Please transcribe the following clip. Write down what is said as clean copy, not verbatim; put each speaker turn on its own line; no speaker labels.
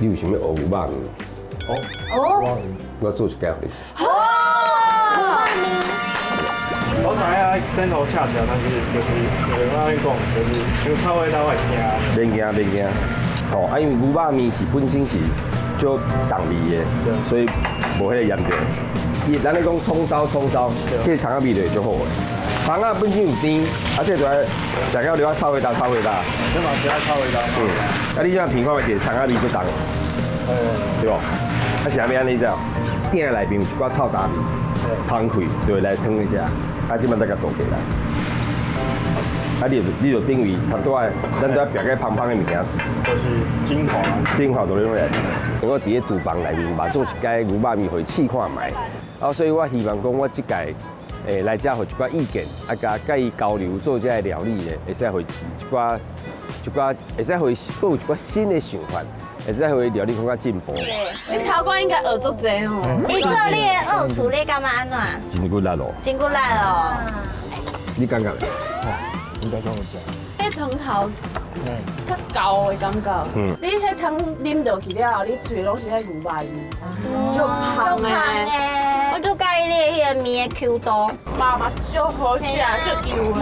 你有想欲學牛肉麵？
哦，
我做一擺予你。
牛肉麵。
我知影枕頭赤條，但是就是有人按呢講，就是傷臭味道我會驚。
免驚免驚，吼啊，因為牛肉麵是本身是足重味的，所以無彼个嚴重。伊咱咧講蔥燒蔥燒，這個蔥仔味就會足好的。蔥仔本身有甜，啊，這就愛食到留臭味道臭味道。
這嘛是愛臭味道。
嗯，啊，你這樣品看覓一個蔥仔味足重，對無？啊是啥物按呢，你知無？鼎內面有一寡臭焦味，芳氣就會來湯一下，啊，這擺再共倒起來。啊，你就等於差不多愛，咱都愛拚個芳芳的物件，
就是精華。
精華都攏來。我佇咧廚房內面嘛做一擺牛肉麵，予伊試看覓。啊，所以我希望講我這屆來遮予一寡意見，啊，佮伊交流做這个料理的，會使予一寡一寡，會使予伊閣有一寡新的想法，會使予伊料理更較進步。
你頭關應該學足濟吼。
你做你的二廚，你感覺按怎？
真骨力哦。
真骨力哦。
你感覺？
應該講有食。
彼湯頭較厚的感覺。你彼湯啉落去了後，你喙攏是彼牛肉味，足芳的。
我足佮意你的彼个麵的 Q 度。
肉嘛足好食，足油的。